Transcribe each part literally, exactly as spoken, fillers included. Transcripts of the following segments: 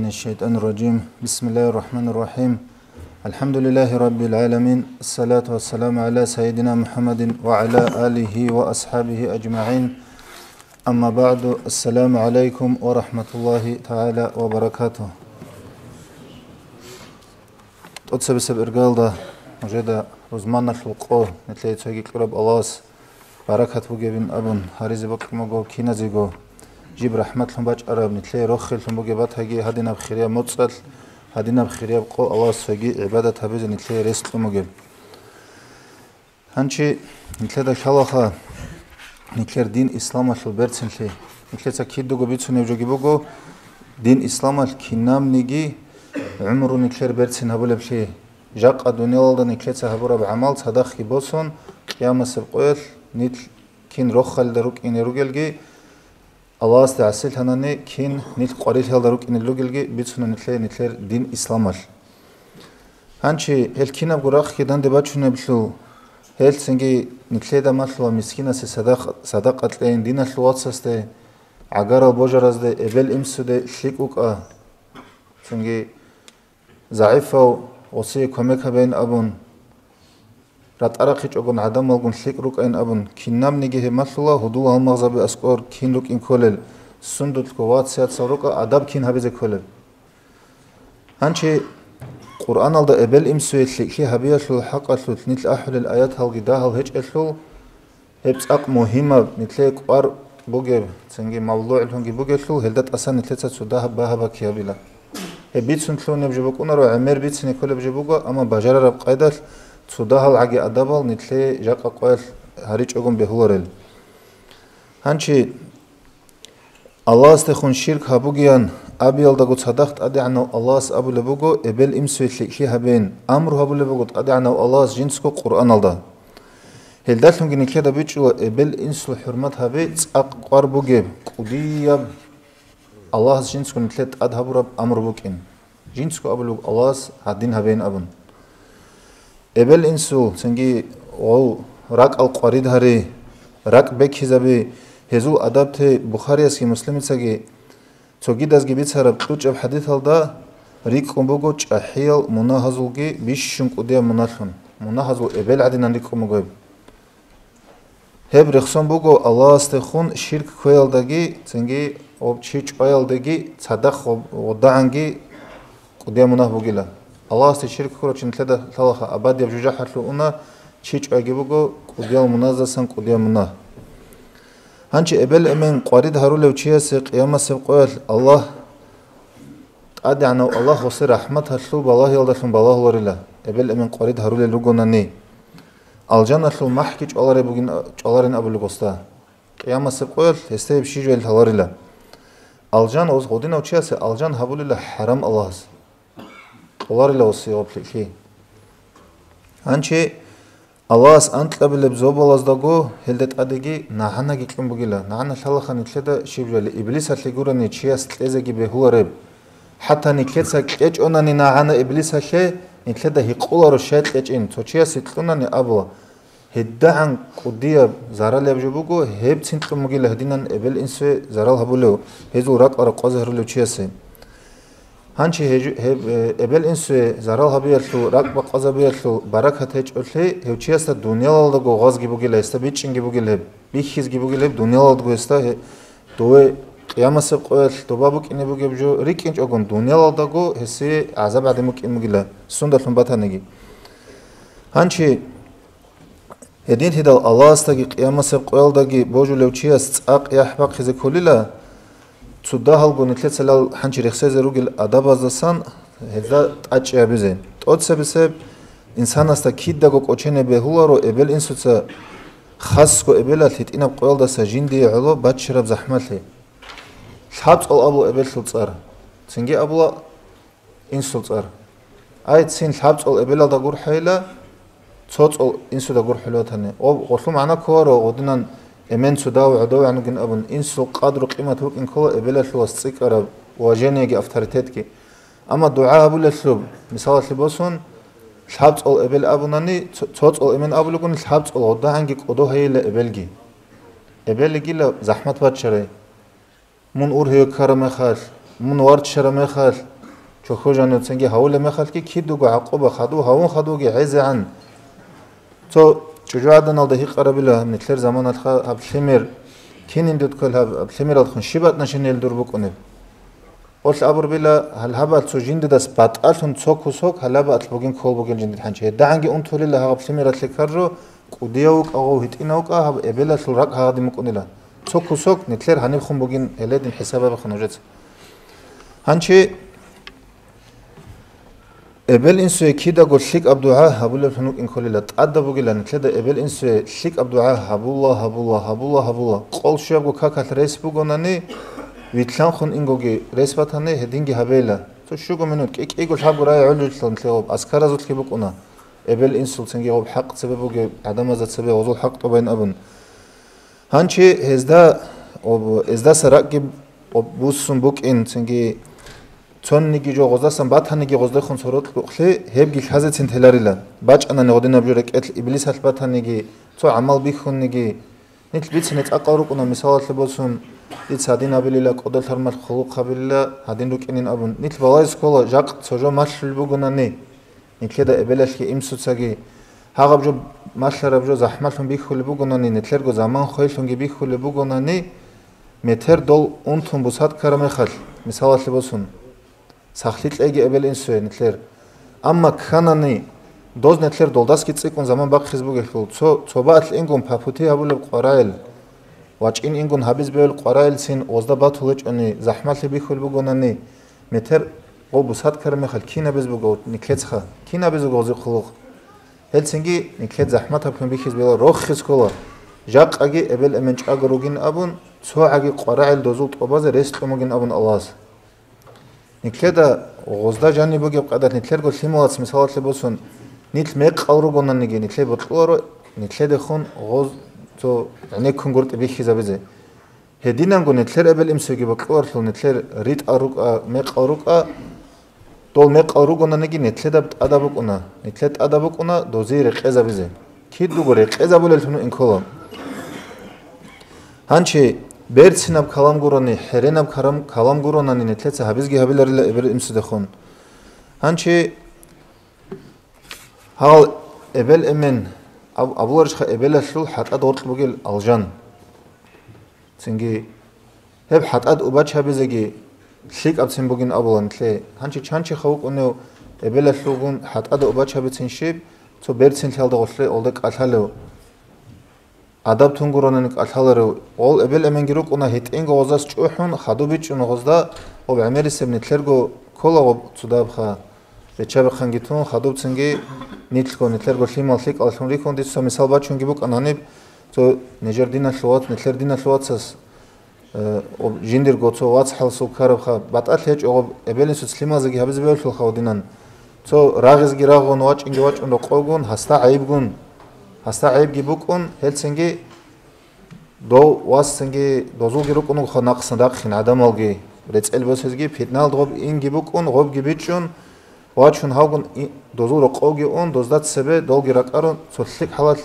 الشيطان الرجيم. بسم الله الرحمن الرحيم. الحمد لله رب العالمين. الصلاة والسلام على سيدنا محمد وعلى آله وأصحابه أجمعين. أما بعد. السلام عليكم ورحمة الله تعالى وبركاته. ТӀоцебесеб иргалда нужеда рузманалъул къо, нилъее цоги кьураб Аллагьас баракат бугебин абун гьаризе бокьун буго киназего. Жиб рахӀматлъун бачӀараб, нилъее рохеллъун бугеб батаги гьадинаб хирияб моцӀалъ, гьадинаб хирияб къо Аллагьас цоги гӀибадат гьабизе нилъее рес кьун бугеб. Гьанчи нилъеда лъалаха нилъер дин исламалъул берцинлъи. Нилъеца кидаго бицунеб жоги буго, дин исламалъ кинабниги гӀумру нилъер берцин гьабулеблъи. Жакъа дуниялалда нилъеца гьабураб гӀамал цадахъги босун, къиямасеб къоялъ нилъ кин рохалида рукӀине ругелги, Аллагьасде гӀасилъанани кин нилъ къварилъиялда рукӀине ругелги бицуна нилъее нилъер дин исламалъ. Гьанчи гьел кинабго рахъги данде бачунеблъул, гьел цинги нилъеда малъула мискинасе садакъ-, садакъа кьейин, диналъул вацасде, гӀагарал божаразде, эбел-имсуде лъикӀ вукӀа. Цинги загӀипав гъосие кумек гьабейин абун, ратӀа рахъичӀогун гӀадамалгун лъикӀ рукӀайин абун, кинабниги гьеб малъула гьудул-гьалмагъзаби аскӀор кин рукӀин кколел, сундулъго вац-яцал рукӀа адаб кин гьабизе кколел. Гьанчи Къуръаналда эбел-имсуе лъикӀлъи гьабиялъул хӀакъалъулъ нилъ ахӀулел аяталги дагьал гьечӀелъул, гьеб цӀакъ мугьимаб, нилъее кӀвар бугеб, цинги мавлугӀлъунги бугелъул, гьелда тӀасан нилъеца цо дагьаб багьа-баки гьабила. Гьеб бицун лъугьунеб жо букӀунаро, гӀемер бицине кколеб жо буго, амма бажарараб къайдалъ цо дагьал гӀаги адабал нилъее жакъа къоялъ гьаричӀогун бегьуларел. Гьанчи Аллагьасдехун ширк гьабугеян абиялдаго цадахъ ТӀадегӀанав Аллагьас абулеб буго, эбел-имсуе лъикӀлъи гьабейин, амру гьабулеб буго ТӀадегӀанав Аллагьас жинцго Къуръаналда. Гьелдалъунги нилъеда бичӀчӀула эбел-инсул хӀурмат гьаби цӀакъ кӀвар бугеб, кӀудияб Аллагьас жинцго нилъер тӀад гьабураб амру букӀин. Жинцго абулеб Аллагьас гьадин гьабейин абун. Эбел-инсул, цинги гъов ракӀал къварид гьари, ракӀ бекизаби, гьезул адаб те Бухариясги Муслимицаги цогидазги бицараб кьучӀаб хӀадисалда рикӀкӀун буго чӀахӀиял мунагьазулги бищун кӀудияб муналъун, мунагьазул эбел гӀадинан рикӀкӀун буго гьеб. Гьеб рехсон буго Аллагьасдехун ширк кквеялдаги, цинги гъоб чи чӀваялдаги, цадахъ гъоб-, гъодагӀанги кӀудияб мунагь бугила. Аллагьасде ширк ккурав чи нилъеда лъалаха абадияб жужахӀалъув уна, чи чӀвайги буго кӀудиял муназдасан кӀудияб мунагь. Гьанчи эбел-эмен къварид гьарулев чиясе къиямасеб къоялъ Аллагь ТӀадегӀанав Аллагь гъосе рахӀматалъул балагьиялдалъун балагьуларила, эбел-эмен къварид гьарулел ругонани. Алжаналъул махӀги чӀвалареб бугин, чӀваларин абулеб гъосда. Къиямасеб къоялъ гьесда гьеб щиб жоял лъаларила. Алжан гъос-, гъодинав чиясе алжан гьабулила хӀарам Аллагьас. Кьоларила гъосе гъоб лъикӀлъи. Гьанчи Аллагьас анкьабилеб зобалаздаго гьелда тӀадеги нагӀанаги кьун бугила. НагӀана лъалаха нилъеда щиб жояли, иблисалъе гурани чияс кьезеги бегьулареб. ХӀатта нилъеца кьечӀонани нагӀана иблисалъе, нилъеда гьикъуларо щай кьечӀин, цо чиясе кьунани абула, гьедагӀан кӀудияб заралияб жо буго, гьебцин кьун бугила гьединан эбел-инсуе зарал гьабулев, гьезул ракӀал ракъвазе гьарулев чиясе. Гьанчи гьежу-, гьеб, э, эбел-инсуе зарал гьабиялъул, ракӀ бакъвазабиялъул баракат гьечӀолъи, гьев чиясда дуниялалдаго гъазги бугила, гьесда бичӀчӀинги бугила гьеб, бихьизги бугила гьеб дуниялалдаго гьесда гье-, дове къиямасеб къоялъ доба букӀине бугеб жо рикӀкӀинчӀогун, дуниялалдаго гьесие гӀазаб гӀадин букӀин бугила, сундалъун батаниги. Гьанчи Гьединлъидал Аллагьасдаги къиямасеб къоялдаги божулев чияс цӀакъ яхӀ бахъизе кколила, цо дагьалго нилъецалал гьанчи рехсезе ругел адабаздасан гьезда тӀачӀи гьабизе. ТӀоцебесеб инсанасда кидаго кӀочене бегьуларо эбел-инсуца, хасго эбелалъ гьитӀинаб къоялдаса жиндие гӀоло баччараб захӀмалъи. ЛъабцӀул абула эбеллъул цӀар. Цинги абула инсул цӀар. Ай, цин лъабцӀул эбелалда гурхӀейила, цо цӀул инсуда гурхӀулев ватани. Гъоб-, гъолъул магӀна кколаро, гъодинан эмен цо дав гӀодов гӀанугин абун, инсул къадру-къимат букӀин ккола эбелалъулас цӀикӀкӀараб уважениеги авторитетги. Амма дугӀа гьабулелъуб, мисалалъе босун, лъабцӀул эбел абунани, цо-, цо цӀул эмен абулегони, лъабцӀул гъодагӀанги кӀодо гьайила эбелги. Эбел йигила захӀмат баччарай. Мун ургьиве ккараб мехалъ, мун варччараб мехалъ, Чохьожанивцинги гьавулеб мехалъги кидаго гӀакъуба хадув гьавун хадувги гӀезегӀан. Цо чӀужугӀаданалда гьикъарабила нилъер заманалъха гьаб лъимер кинин дудкал гьаб, гьаб лъимералдехун щиб батӀа нилъер дур букӀунеб? Олъ абурбила гьал гьабал цо жиндидас батӀалъун цо кусок гьал гьабал бугин ккол бугин жиндир хӀанчи. ГьедагӀанги унтулила гьаб лъимералъе ккаржо, кӀудияв вукӀа гъов, гьитӀинав вукӀа, гьаб эбелалъул ракӀ гьагъадин букӀунила. Цо кусок нилъер гьанибхун бугин гьеледин хӀисаб гьабихъун нужеца. Гьанчи эбел-инсуе кидаго лъикӀаб дугӀа гьабулеблъун вукӀин кколила, тӀадаб бугила нилъеда эбел-инсуе лъикӀаб дугӀа гьабула, гьабула, гьабула, гьабула. Къол щуябго какалъ рес бугонани, вилълъанхъун ингоги рес батани, гьединги гьабейла. Цо щуго минут, кӀи-кӀиго лъабго рай гӀолилъун лъегъоб аскаразулъги букӀуна. Эбел-инсулцинги гъоб хӀакъ цебе бугеб, гӀадамазда цебе гъозул хӀакъ тӀубайин абун. Гьанчи гьезда, об-, гьездаса ракӀги об-, буссун букӀин, цинги цониги жо гъоздасан батаниги гъоздехун цо рокьукълъи, гьебги лъазецин теларила. БачӀанани гъодинаб жо рекӀелъ иблисалъ батаниги, цо гӀамал бихьуниги, нилъ бицине цӀакъал рукӀуна, мисалалъе босун, дица гьадин гьабилила, кӀодолъармал хъулухъ гьабилила, гьадин рукӀинин абун. Нилъ балай ккола, жакъ цо жо малъулеб бугонани, нилъеда эбелалъги имсуцаги, гьагъаб жо малъараб жо захӀмалъун бихьулеб бугонани, нилъерго заман хвейлъунги бихьулеб бугонани, метер дол унтун бусад ккараб мехалъ, мисалалъе босун, сахлъи кьеги эбел-инсуе нилъер. Амма кканани, доз нилъер долдасги цӀикӀкӀун заман бахъизе бугелъул, цо, цо баалъ ингун папути гьабулеб къварагӀел, вачӀин ингун гьабизе бегьул къварагӀелцин гъозда батул гьечӀони, захӀмалъи бихьулеб бугонани, метер гъо бусад ккараб мехалъ кинабизе буго нилъецха, кинабизе буго гъози хъулухъ? Гьелцинги нилъер захӀматаблъун бихьизе бегьула, рохизе ккола, жакъаги эбел-эмен чӀаго ругин абун, цогӀаги къварагӀел дозул тӀубазе рес кьун бугин абун Аллагьас. Нилъеда гъозда жаниб бугеб къайдалъ нилъерго лъималац, мисалалъе босун, нилъ мекъал ругонаниги, нилъее бокьуларо нилъедехун гъоз цо гӀенеккун гуртӀи бихьизабизе. Гьединанго нилъер эбел-имсуеги бокьуларо, нилъер ритӀал рукӀа, мекъал рукӀа, дол мекъал ругонаниги, нилъеда тӀадаб букӀуна, нилъер тӀадаб букӀуна дозие рекъезабизе. Кидаго рекъезабулеллъун инкола. Гьанчи берцинаб калам гурони, хӀеренаб карам-, калам гуронани нилъеца гьабизги гьабиларила эбел-имсудехун. Гьанчи гьал эбел-эмен аб-, абуларищха эбелалъул хӀатӀада гъоркь бугел алжан. Цинги гьеб хӀатӀад убачабизеги лъикӀабцин бугин абула нилъее. Гьанчи чанчиха вукӀунев эбелалъулгун хӀатӀада убачабицин щиб, цо берцинлъиялда гъолъе гъолда кӀалъалев, адаб тунгуронани кӀалъаларев, гъол эбел-эменги рукӀуна гьитӀинго гъозас чӀухӀун, хадуб бичӀчӀун гъозда, гъоб гӀемерисеб нилъерго ккола гъоб цудабха. Бечабихъанги тун, хадубцинги нилъго, нилъерго лъимал лъикӀаллъун рихьун, дица мисал бачунги букӀана гьаниб, цо нижер диналъул вац-, нилъер диналъул вацас, э, об-, жиндирго цо вацгӀаласул ккарабха, батӀалъи гьечӀо гъоб эбел-инсуц лъималазеги гьабизе бегьулъулха гъодинан. Цо рагъизги рагъун, вачӀинги вачӀун рокъовгун, гьасда гӀайибгун, гьасда гӀайибги букӀун, гьелцинги Дов васцинги дозулги рукӀун вуго нахъсан рахъин гӀадамалги, рецӀел босезги, питналда гъоб инги букӀун, гъобги бичӀчӀун, вачун гьавгун и-, дозул рокъовги ун, дозда цебе долги ракӀарун, цо лъикӀ хӀалалъ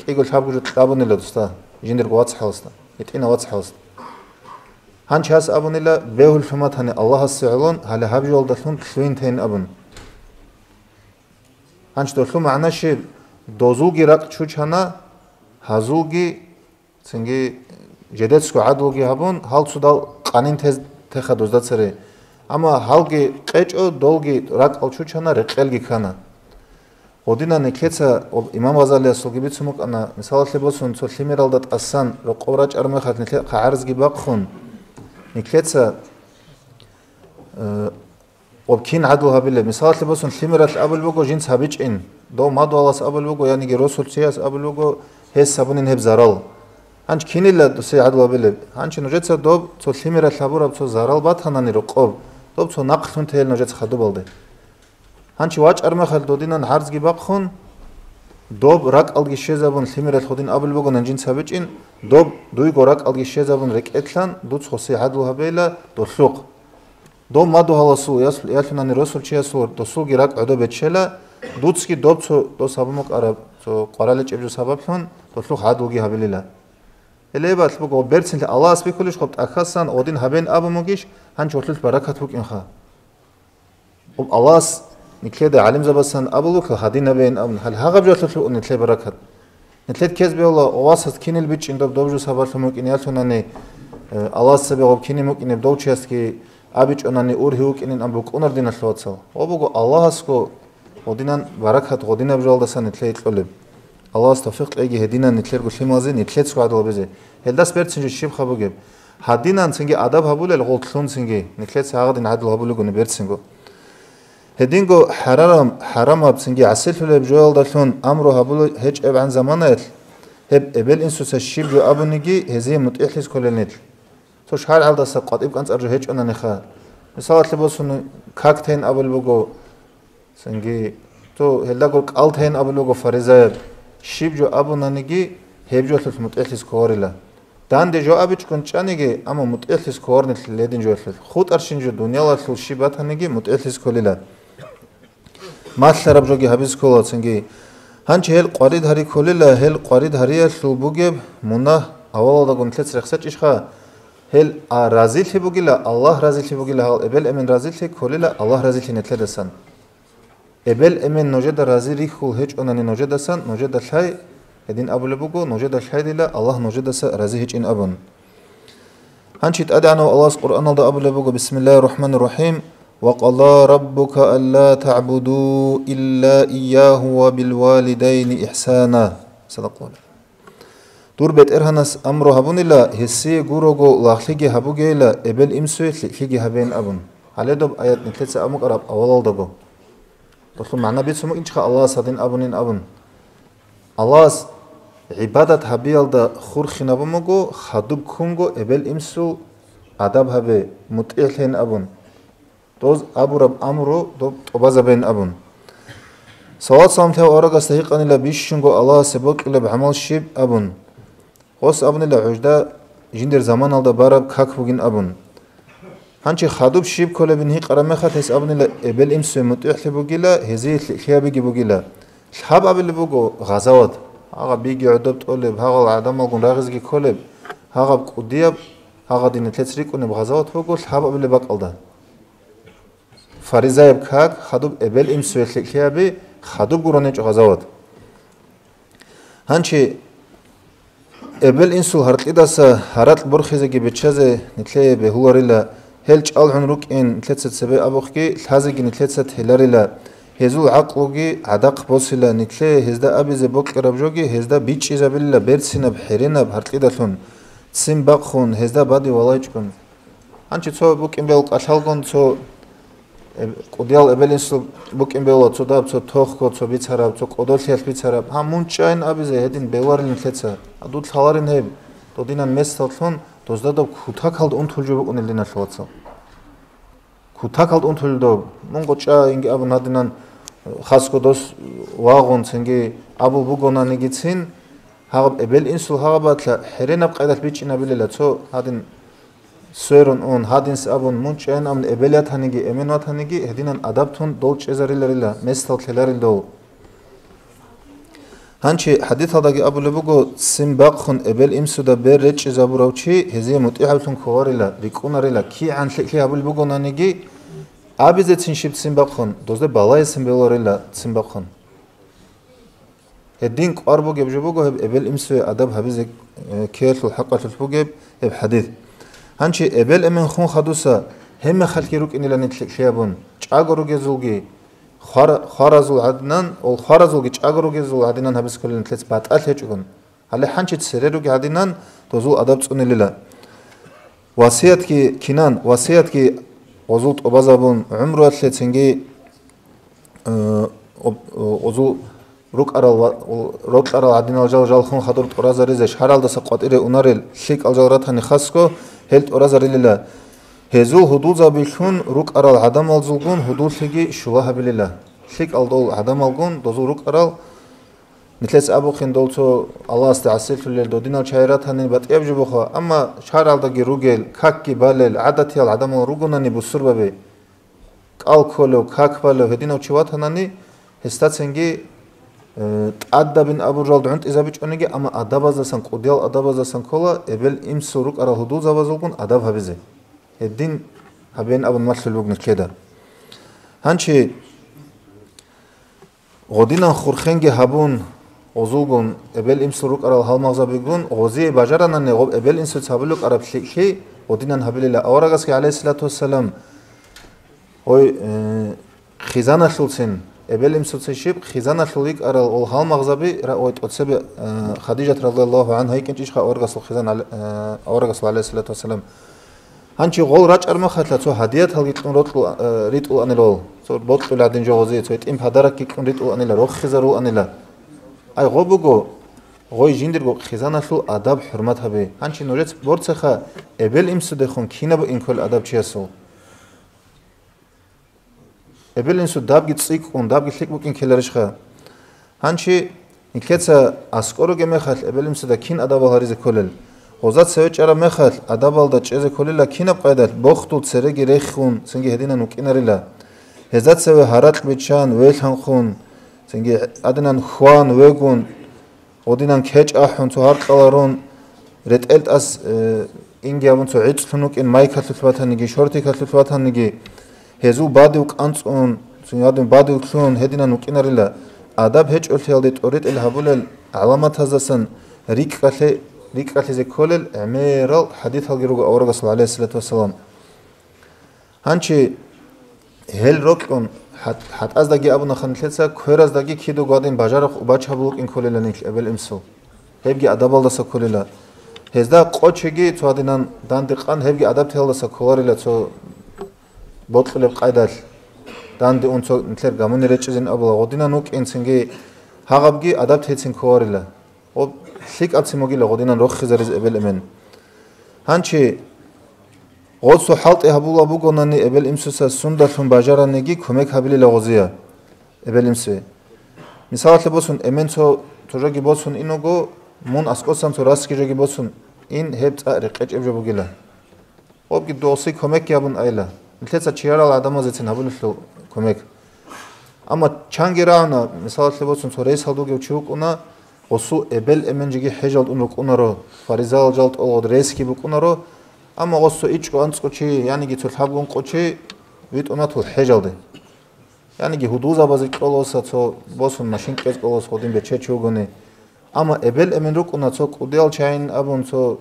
кӀиго лъабго жо кьабунила досда, жиндирго вацгӀаласда, гьитӀина вацгӀаласда. Гьанчи гьас абунила, бегьуллъун батани Аллагьасе гӀолон, гьале гьаб жоялдалъун лъугьин тейин абун. Гьанчи долъул магӀна щиб? Дозулги ракӀ чучана, гьазулги Цинги жедецго гӀадлуги гьабун, гьал цудал къанин тез-, теха дозда цере. Амма гьалги къечӀо, долги ракӀал чучана, рекъелги ккана. Гъодинан нилъеца об-, имам Гъазалиясулги бицун букӀана, мисалалъе босун, цо лъимералда тӀасан рокъов рачӀараб мехалъ нилъер хъагӀарзги бахъун, нилъеца, э, Гъоб кин гӀадлу гьабилеб? Мисалалъе босун, лъимералъ абулеб буго жинц гьабичӀин, дов мадугьалас абулеб буго, яниги росулъ чияс абулеб буго, гьес гьабунин гьеб зарал. Гьанч кинила досие гӀадлу гьабилеб? Гьанчи нужеца доб цо лъимералъ гьабураб цо зарал батанани рокъоб, доб цо нахълъун тейил нужеца хадубалде. Гьанчи вачӀар мехалъ додинан гӀарзги бахъун, доб ракӀалги щезабун лъимералъ гъодин абулеб буго нан жинц гьабичӀин, доб дуйго ракӀалги щезабун рекӀелъан дуц гъосие гӀадлу гьабейила долъухъ. Дов мадугьаласул яс-, ялъунани росулъ чиясул досулги ракӀ гӀодобе чела, дуцги доб цо дос гьабун букӀараб цо къвараличӀеб жо сабаблъун долъухъ гӀадлуги гьабилила. Гьелеб алъ буго, берцинлъи Аллагьас бихьулищ, хъуб тӀахьасан гъодин гьабен абун бугищ, гьанчи гъолъулъ баракат букӀинха. Хъуб Аллагьас нилъеда гӀалимзабасан абулухъа гьадин гьабейин абун, гьал гьагъаб жоялъулъ буго нилъер баракат. Нилъер ккезе бегьула, васас кинил бичӀчӀин доб, доб жо сабаблъун букӀин ялъунани, э, Аллагьас цебе гъоб кинин букӀинеб дов чиясги абичӀонани ургьи вукӀинин ан букӀунар диналъул вацал. Гъо буго Аллагьасго гъодинан баракат гъодинаб жоялдасан нилъее кьолеб. Аллагьас тавфикъ кьеги гьединан нилъерго лъималазе нилъецго гӀадал гьабизе. Гьелдас берцин жо щибха бугеб? Гьадинан цинги адаб гьабулел гъолтлъун цинги, нилъеца гьагъадин гӀадал гьабулелгуни берцинго. Гьединго хӀарарам-, хӀарамаб цинги гӀасилъулеб жоялдалъун амру гьабулеб гьечӀебгӀан заманаялъ, гьеб эбел-инсуца щиб жо абуниги гьезие мутӀигӀлъиз кколел нилъ. Цо шаргӀалдаса къватӀиб кӀанцӀар жо гьечӀонаниха. Мисалалъе босун, как тейин абулеб буго, цинги, цо гьелдаго кӀал тейин абулеб буго фаризаяб, щиб жо абунаниги, гьеб жоялъулъ мутӀигӀлъиз кколарила. Данде жо абичӀгун чӀаниги, амма мутӀигӀлъиз кколарнилъ ледин жоялъулъ. ХутӀарщин жо дуниялалъул щиб батаниги мутӀигӀлъиз кколила. Малъараб жоги гьабиз ккола цинги. Гьанчи гьел къварид гьари кколила, гьел къварид гьариялъул бугеб мунагь авалалдаго нилъеца рехсечӀищха? Гьел, а, разилъи бугила, Аллагь разилъи бугила, гьал эбел-эмен разилъи кколила, Аллагь разилъи нилъедасан. Эбел-эмен нужеда рази рихьул гьечӀонани нужедасан, нужеда лъай, гьедин абулеб буго, нужеда лъай дила, Аллагь нужедаса рази гьечӀин абун. Гьанчи ТӀадегӀанав Аллагьас Къуръаналда абулеб буго, Бисмиллагьир рахӀманир рахӀим, «Ва къала раббука алла таъбуду илла ийягьу ва билвалидайни ихсана». Садакъаллагь. Дур БетӀергьанас амру гьабунила, гьесие гурого лагълъиги гьабугейила, эбел-имсуе лъикӀлъиги гьабейин абун. Гьале доб аят нилъеца абун букӀараб авалалдаго. Долъул магӀна бицун букӀинчӀха Аллагьас гьадин абунин абун. Аллагьас гӀибадат гьабиялда хурхинабун буго, хадуб ккунго эбел-имсул адаб гьабе, мутӀигӀлъейин абун. Доз абураб амру доб тӀубазабейин абун. Салат-салам лъев аварагасда гьикъанила бищунго Аллагьасе бокьулеб гӀамал щиб абун. Гъос абунила гӀужда жиндир заманалда бараб как бугин абун. Гьанчи хадуб щиб кколебин гьикъараб мехалъ гьес абунила эбел-имсуе мутӀигӀлъи бугила, гьезие лъикӀлъи гьабиги бугила. Лъаб абулеб буго гъазават, гьагъаб биги гӀодоб тӀолеб, гьагъал гӀадамалгун рагъизги кколеб, гьагъаб кӀудияб, гьагъадин нилъец рикӀкӀунеб гъазават буго лъаб абулеб бакӀалда. Фаризаяб как, хадуб эбел-имсуе лъикӀлъи гьаби, хадуб гуроничӀо гъазават. Гьанчи эбел-инсул гьаркьидаса гьаракь борхизеги биччазе нилъее бегьуларила, гьел чӀалгӀун рукӀин нилъеца цебе абухъги, лъазеги нилъеца теларила, гьезул гӀакълуги гӀадахъ босила, нилъее гьезда абизе бокьараб жоги гьезда бичӀчӀизабилила берцинаб, хӀеренаб гьаркьидалъун, ццин бахъун, гьезда бадиб валайчӀун. Гьанчи цо букӀин бегьул кӀалъалгун, цо, э, кӀудиял эбел-инсул букӀин бегьула, цо даб, цо тохго, цо бицараб, цо кӀодолъиялъ бицараб. Гьа, мун чӀайин абизе гьедин бегьуларин нилъеца. А дур лъаларин гьеб, додинан месаллъун, дозда доб кутакалда унтулеб жо букӀунел диналъул вацал. Кутакалда унтулел доб. Мун гъочӀа инги абун гьадинан, э, хасго дос вагъун, цинги абул бугонанигицин, гьагъаб эбел-инсул гьагъабатлъа хӀеренаб къайдалъ бичӀчӀинабилила, цо гьадин сверун ун, гьадинс абун, мун чӀен абун, эбел ятаниги, эмен ватаниги, гьединан адаб тун дол чӀезариларила, месдал лъеларил дол. Гьанчи хӀадисалдаги абулеб буго, ццин бахъун эбел-имсуда бер речӀчӀизабурав чи гьезие мутӀигӀавлъун кколарила, рикӀкӀунарила, кигӀан лъикӀлъи гьабулеб бугонаниги, абизецин щиб ццин бахъун, дозда балайисин бегьуларила ццин бахъун. Гьедин кӀвар бугеб жо буго гьеб эбел-имсуе адаб гьабизе, э, ккеялъул хӀакъалъулъ бугеб гьеб хӀадис. Гьанчи эбел-эмен хун хадуса, гьебмехалъги рукӀинилани лъикӀлъи гьабун, чӀаго ругезулги, хвар-, хваразул гӀадинан, ол хваразулги чӀаго ругезул гӀадинан гьабиз кколилан лъец батӀалъ гьечӀогун. Гьале хӀанчи цере руги гӀадинан дозул адаб цӀунилила. Васиятги кинан, васиятги гъозул тӀубазабун, гӀумруялъе цинги, э, об-, э, гъозул рукӀарал ва, рокьарал гӀадинал жал жалхун хадур тӀуразаризе шагьаралдаса къватӀире унарел лъикӀал жал ратани хасго, гьел тӀуразарилила. Гьезул гьудулзабилъун рукӀарал гӀадамалзулгун гьудуллъиги щула гьабилила. ЛъикӀал дол гӀадамалгун дозул рукӀарал Нилъеца абухъин дол цо Аллагьасда гӀасилъулел додинал чагӀи ратани батӀияб жо буха, амма шаргӀалдаги ругел, какги балел, гӀадатиял гӀадамал ругонани бусурбаби, кӀал кколев, как балев гьединав чи ватанани, гьесдацинги, э, тӀадабин абурал гӀунтӀизабичӀониги, амма адабаздасан, кӀудиял адабаздасан ккола, эбел-имсул рукӀарал гьудулзабазулгун адаб гьабизе. Гьедин гьабеян абун малъулеб буго нилъеда. Гьанчи гъодинан хурхенги гьабун, гъозулгун, эбел-имсул рукӀарал гьалмагъзабигун, гъозие бажаранани гъоб эбел-инсуца гьабулеб букӀараб лъикӀлъи гъодинан гьабилила аварагасги, гӀалайгьиссалату вассалам, гъой, э, хизаналъулцин, эбел-имсуца щиб хизаналъул йикӀарал гъол гьалмагъзаби ра-, гъой тӀоцебе, э, Хадижат радияллагьу гӀангьа йикӀинчӀищха аварагасул хизан гӀал-, э, аварагасул, гӀалайгьиссалату вассалам. Гьанчи гъол рачӀар махалъа цо гьадияталги кьун рокьул-, э, ритӀулаанила гъол. Цо бокьулеб гӀадин жо гъозие, цо гьитӀин подарокги кьун ритӀулаанила, рохизарулаанила. Ай, гъо буго, гъой жиндирго хизаналъул адаб-хӀурмат гьаби. Гьанчи нужец борцеха, эбел-имсудехун кинаб букӀин кколел адаб чиясул? Эбел-инсуда дабги цӀикӀкӀун, дабги лъикӀ букӀин ккеларищха? Гьанчи нилъеца аскӀор ругеб мехалъ эбел-инсуда кин адабал гьаризе кколел? Гъоза цеве чӀараб мехалъ адабалда чӀезе кколила кинаб къайдалъ, бохдул цереги рехун, цинги гьединан вукӀинарила. Гьезда цеве гьаракь биччан, велъанхъун, цинги гьадинан хьван, вегун, гъодинан кечӀ ахӀун, цо гьаркьал гьарун, ретӀел тӀас, э, инги абун цо гӀицӀлъун вукӀин, майкалъулъ ватаниги, шортикалъулъ ватаниги, гьезул бадив кӀанцӀун, цо гьадин бадив лъун гьединан вукӀинарила. Адаб гьечӀолъиялде тӀоритӀел гьабулел гӀаламатаздасан рикӀкӀалъе-, рикӀкӀалъизе кколел гӀемерал хӀадисалги руго аварагасул, гӀалайгьиссалату вассалам. Гьанчи гьел рокьун хӀат-, хӀатӀаздаги абунаха нилъеца, квераздаги кидаго гьадин бажарахъ убач гьабулукӀин кколила нилъ эбел-имсул. Гьебги адабалдаса кколила. Гьезда къочеги цо гьадинан данде къан, гьебги адабтиялдаса кколарила цо бокьулеб къайдалъ. Данде ун цо нилъер гамуни речӀчӀизин абула, гъодинан вукӀин цинги гьагъабги адабтецин кколарила. Гъоб лъикӀабцин бугила гъодинан рохизаризе эбел-эмен. Гьанчи гъосу хӀалтӀи гьабула бугонани эбел-имсуца сундалъун бажараниги кумек гьабилила гъозие, эбел-имсуе. Мисалалъе босун, эмен цо тужаги босун иного, мун аскӀосан цо расги жоги босун ин, гьеб цӀакъ рекъечӀеб жо бугила. Гъобги досие кумекги гьабун айла. Нилъеца чиярал гӀадамазецин гьабулелъул кумек. Амма чанги рагӀуна, мисалалъе босун, цо ресалда вугев чи вукӀуна, гъосул эбел-эмен жеги хӀежалда ун рукӀунаро, фаризаялъул жал тӀолгъод ресги букӀунаро, амма гъосу ичӀго анцӀго чи, яниги цо лъабго ункъо чи витӀунатул хӀежалде. Яниги гьудулзабазе кьолоса цо босун машин кьезе кьолос гъодин бече чи вугони. Амма эбел-эмен рукӀуна цо кӀудиял чагӀин абун, цо,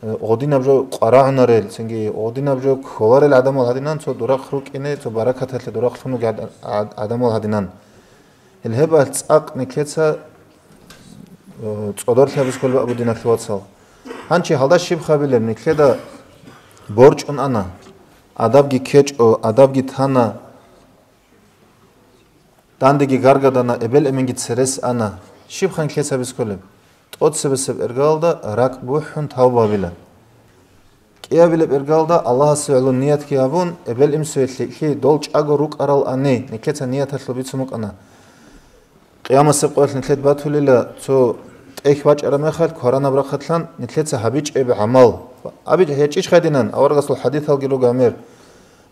э, гъодинаб жо къварагӀунарел, цинги гъодинаб жо кколарел гӀадамал гьадинан, цо дурахъ рукӀине, цо баракаталъе дурахълъун ругел гӀад-, гӀад-, гӀадамал гьадинан. Гьел гьебал цӀакъ нилъеца, э, цӀодорлъи гьабизе кколеб абу, диналъул вацал. Гьанчи гьалда щиб хабилеб, нилъеда борчӀун ана, адабги ккечӀо, адабги тана, дандеги гаргадана, эбел-эменги церес ана. Щиб хан нилъеца гьабизе кколеб? ТӀоцебесеб эргалда ракӀ бухӀун тавба гьабила. КӀиабилеб эргалда Аллагьасе гӀоло ниятги гьабун, эбел-имсуе лъикӀлъи дол чӀаго рукӀарал ани, нилъеца нияталъул бицун букӀана. Къиямасеб къоялъ нилъед батулила цо тӀехь бачӀараб мехалъ кваранаб рахъалъан нилъеца гьабичӀеб гӀамал. АбичӀ гьечӀищ гьединан, аварагасул хӀадисалги руго гьамер.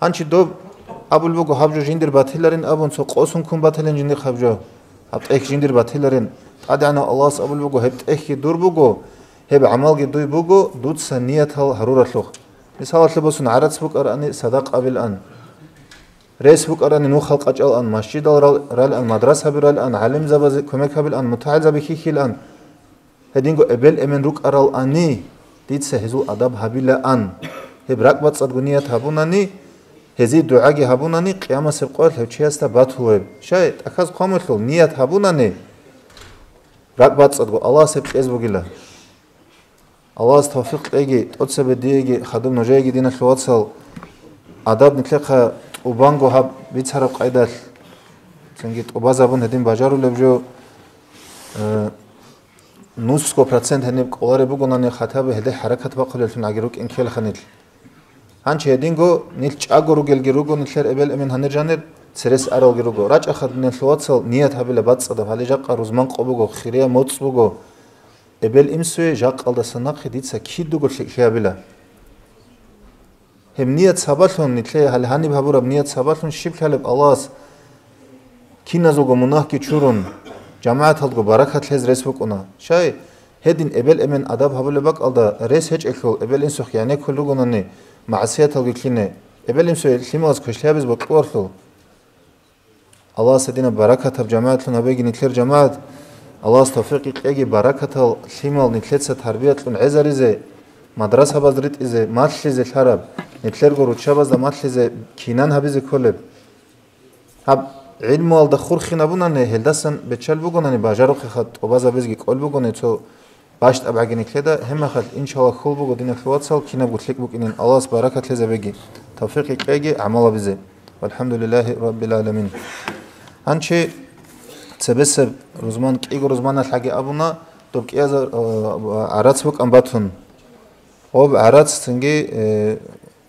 Гьанчи доб абулеб буго, гьаб жо жиндир батиларин абун, цо къосун ккун батилин жиндихъ гьаб жо. Гьаб тӀехь жиндир батиларин. ТӀадегӀанав Аллагьас абулеб буго, гьеб тӀехьги дур буго, гьеб гӀамалги дуй буго, дуца ниятал гьаруралъухъ. Мисалалъе босун, гӀарац букӀарани, садакъа абилан. Рес букӀарани, нухал къачӀалан, масжидал рал-, ралан, мадрасаби ралан, гӀалимзабазе кумек гьабилан, мутагӀилзаби хьихьилан. Гьединго эбел-эмен рукӀарал ани, дица гьезул адаб гьабилаан. Гьеб ракӀбацӀцӀадго ният гьабунани, гьезие дугӀаги гьабунани, къиямасеб къоялъ гьев чиясда батулеб. Щай, тӀахьаз хъвамулъул ният гьабунани, ракӀбацӀцӀадго Аллагьас гьеб кьез бугила. Аллагьас тавфикъ кьеги, тӀоцебе диеги, хадуб нужееги, диналъул вацал, адаб нилъехъа тӀубанго гьаб бицараб къайдалъ, цинги тӀубазабун гьедин бажарулеб жо, э, нусго процент гьениб кӀолареб бугонани, хатаби гьелде хӀаракат бахъулеллъун гӀаги рукӀин ккелха нилъ. Гьанчи гьединго нилъ чӀаго ругелги руго, нилъер эбел-эмен гьанир жанир церес аралги руго. РачӀаха, диналъул вацал, ният гьабила бацӀцӀадаб, гьале жакъа рузман къо буго, хирияб моцӀ буго. Эбел-имсуе жакъалдаса нахъе дица кидаго лъикӀлъи гьабила. Гьеб ният сабаблъун, нилъее гьале гьаниб гьабураб ният сабаблъун щиб лъалеб Аллагьас киназулго мунагьги чурун, жамагӀаталдаго баракат лъезе рес букӀуна. Щай, гьедин эбел-эмен адаб гьабулеб бакӀалда рес гьечӀелъул, эбел-инсухъ гӀенеккулел ругонани, магӀсияталги ккине, эбел-инсуе лъималаз квешлъи гьабизе бокьуларо. Аллагьас гьединаб баракатаб жамагӀатлъун гьабеги нилъер жамагӀат. Аллагьас тавфикъ кьеги баракатал лъимал нилъеца тарбиялъун гӀезаризе, мадрасабаз ритӀизе, малъизе лъараб, нилъерго руччабазда малъизе кинан гьабизе кколеб. Гьаб гӀилмуялда хурхинабунани, гьелдасан беччал бугонани, бажарухъеха тӀубазабизги кӀол бугони, цо бащтӀаб гӀагиниклъеда, гьебмахалъ, иншалла, хьул буго, диналъул вацал, кинабго лъикӀ букӀинин, Аллагьас баракат лъезабеги, тавфикъ кьеги гӀамал гьабизе. Валхамдулиллагьи раббил гӀаламин. Гьанчи цебесеб рузман, кӀиго рузманалъ гьаги абуна, доб кӀиазар, а, гӀарац букӀан батун. Гъоб гӀарац цинги, э,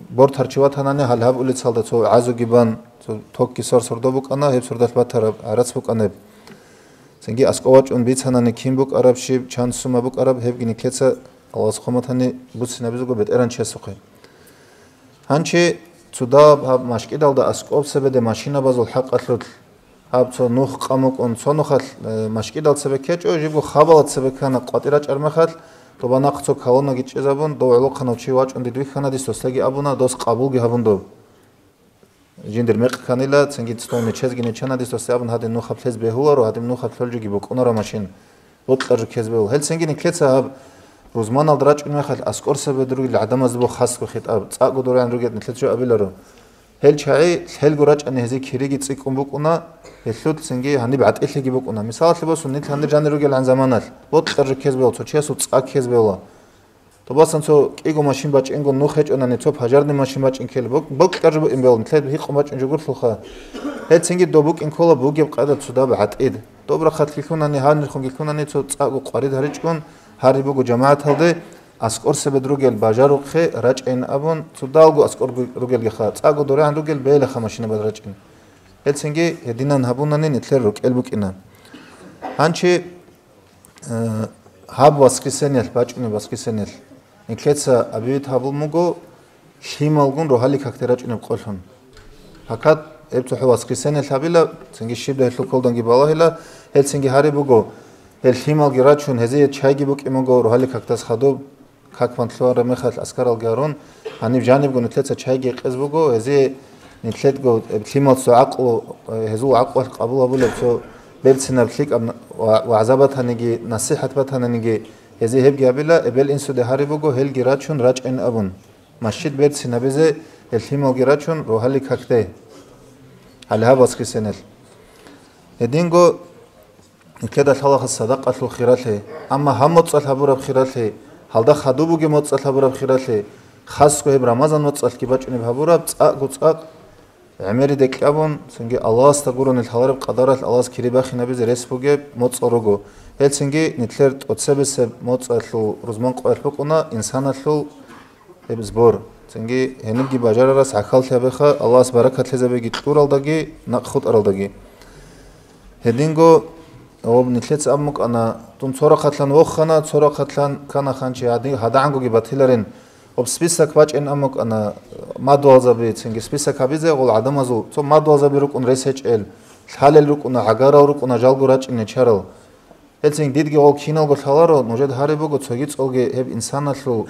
бортарчи ватанани, гьале гьаб улицалда цо гӀазуги бан, цо токги сор-сордо букӀана, гьеб сордалъ батараб гӀарац букӀана гьеб. Цинги аскӀов вачӀун бицанани, кин букӀараб, щиб, чан сума букӀараб, гьебги нилъеца Аллагьас хъуматани буцинабизего бетӀеран чиясухъе. Гьанчи цудаб гьаб машкӀидалда аскӀоб цебеде машинабазул хӀакъалъулъ, гьаб цо нух къамукӀун, цо нухалъ, э, машкӀидал цебе ккечӀо, жибго хабала цебе ккана къватӀир рачӀар мехалъ, доба нахъ цо колоннаги чӀезабун, дов гӀолохъанав чи вачӀун дид вихьана дис, досдаги абуна, дос къабулги гьабун доб. Жиндир мекъ кканила, цинги цо мечезги нечана дис, досда абун, гьадин нухаб лъез бегьуларо, гьадин нухаб лъолжиги букӀунаро машин. Бокьа жо ккез бегьула. Гьел цинги нилъеца гьаб рузманалда рачӀун мехалъ аскӀор цебе ругел гӀадамазда бо хасго хитӀаб, цӀакъго дургӀан ругел нилъеца жо абиларо. Гьел чагӀи лъелго рачӀани гьезие кириги цӀикӀкӀун букӀуна, гьелъул цинги гьаниб гӀатӀилъиги букӀуна. Мисалалъе босун, нилъ гьанир жанир ругелгӀан заманалъ, бокьа жо ккез бегьула, цо чиясул цӀа ккез бегьула. Добасан цо кӀиго машин бачӀинго нух гьечӀонани, цо пожарный машин бачӀин ккела. Бок-, бокьа жо букӀин бегьула, нилъер гьикъун бачӀин жо гурлъулха. Гьел цинги доб букӀин ккола бугеб къайда цудаб гӀатӀид. Доб рахъалъ килъунани, гьанирхун килъунани, цо цӀакъго къварид гьаричӀгун, гьари буго жамагӀаталде, аскӀор цебед ругел бажарухъе рачӀайин абун, цудалго аскӀор ругелгиха, цӀакъго дорегӀан ругел бегьилаха машинабад рачӀин. Гьел цинги гьединан гьабунани нилъер рукӀел букӀина. Гьанчи, э, гьаб воскресеньялъ, бачӀунеб воскресеньялъ, нилъеца объявить гьабун буго, лъималгун рогьалил какде рачӀунеб къолъун. Гьакад гьеб цохӀо воскресеньялъ гьабила, цинги щибда гьелъул кколданги балагьила, гьел цинги гьари буго, гьел лъималги рачун, гьезие чайги букӀин буго рогьалил какдас хадуб, как ван лъугьараб мехалъ аскаралги гьарун, гьаниб жанибго нилъеца чайги гьекъез буго, гьезие нилъедго лъималсул гӀакълу, гьезул гӀакълуялъ къабул гьабулеб цо берцинаб лъикӀаб ва-, вагӀза батаниги, насихӀат батаниги, гьезие гьебги гьабила, эбел-инсуде гьари буго, гьелги рачун рачӀин абун. Масжид берцин гьабизе гьел лъималги рачун рогьалил какде. Гьале гьаб воскресеньялъ. Гьединго нилъеда лъалаха садакъалъул хиралъи. Амма гьаб моцӀалъ гьабураб хиралъи, гьалда хадуб бугеб моцӀалъ гьабураб хиралъи, хасго гьеб Рамазан моцӀалъги бачӀунеб гьабураб, цӀакъго цӀакъ гӀемериде кьабун, цинги Аллагьасда гурони лъалареб къадаралъ Аллагьас кири бахинабизе рес бугеб моцӀал руго. Гьел цинги нилъер тӀоцебесеб моцӀалъул рузман къоялъ букӀуна инсаналъул гьеб сбор. Цинги гьенибги бажарарас гӀахьаллъи гьабеха, Аллагьас баракат лъезабеги кьуралдаги, накъ хутӀаралдаги. Гьединго, гьаб нилъеца абун букӀана, дун цо рахъалъан вохана, цо рахъалъан ккана ханчи, гьади-, гьадагӀангоги батиларин. Гьаб список бачӀин абун букӀана, мадугьалзаби, цинги список гьабизе гъол гӀадамазул, цо мадугьалзаби рукӀун рес гьечӀел, лъалел рукӀуна, гӀагарал рукӀуна, жалго рачӀине чарал. Гьелцин дидги гъол киналго лъаларо, нужед гьари буго, цоги цӀолги гьеб инсаналъул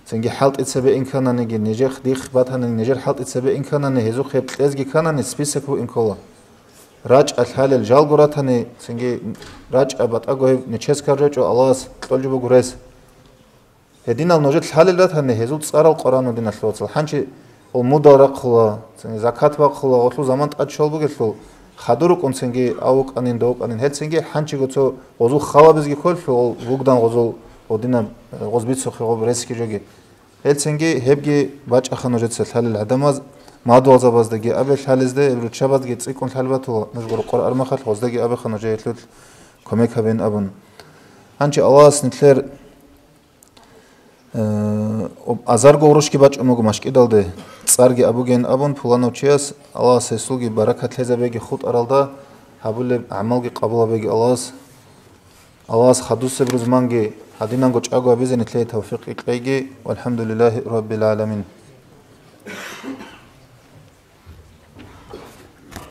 цинги хӀалтӀи цебе инкананиги, нижех дих батани, нижер хӀалтӀи цебе инканани, гьезухъ гьеб кьезги кканани, список буин ккола. РачӀа лъалел жалго ратани, цинги рачӀа батӀаго гьеб неческар речӀо, Аллагьас кьолжи буго рес. Гьединал нужер лъалел ратани, гьезул цӀарал Къуръан диналъул вацал. Ханчи гъол мудал рахъула, закат бахъула, гъолъул заман тӀад щол бугелъул, хадур рукӀунцинги, ав вукӀанин, дов вукӀанин, гьелцинги ханчиго цо гъозул халабизги кколъул, гъол вугдан гъозул, гъодинаб, гъоз бицухъе гъоб ресги жоги. Гьелцинги гьебги бачӀаха нужеца лъалел гӀадамаз, мадугьалзабаздаги абе лъалезде, гьеб руччабазги цӀикӀкӀун лъалбатула, нуж гъоркъор армахалъ гъоздаги абеха нужее гьелъул кумек гьабин абун. Ханчи Аллагьас нилъер Э, об-, азарго гъурущги бачӀун буго машкӀидалде, цӀарги абугейин абун, пуланав чияс Аллагьас гьесулги баракат лъезабеги хутӀаралда, гьабулеб гӀамалги къабул гьабеги Аллагьас. Аллагьас хадусеб рузманги гьадинанго чӀаго гьабизе нилъее тавфикъ кьейги. ВалхӀамдулиллагьи раббил гӀаламин.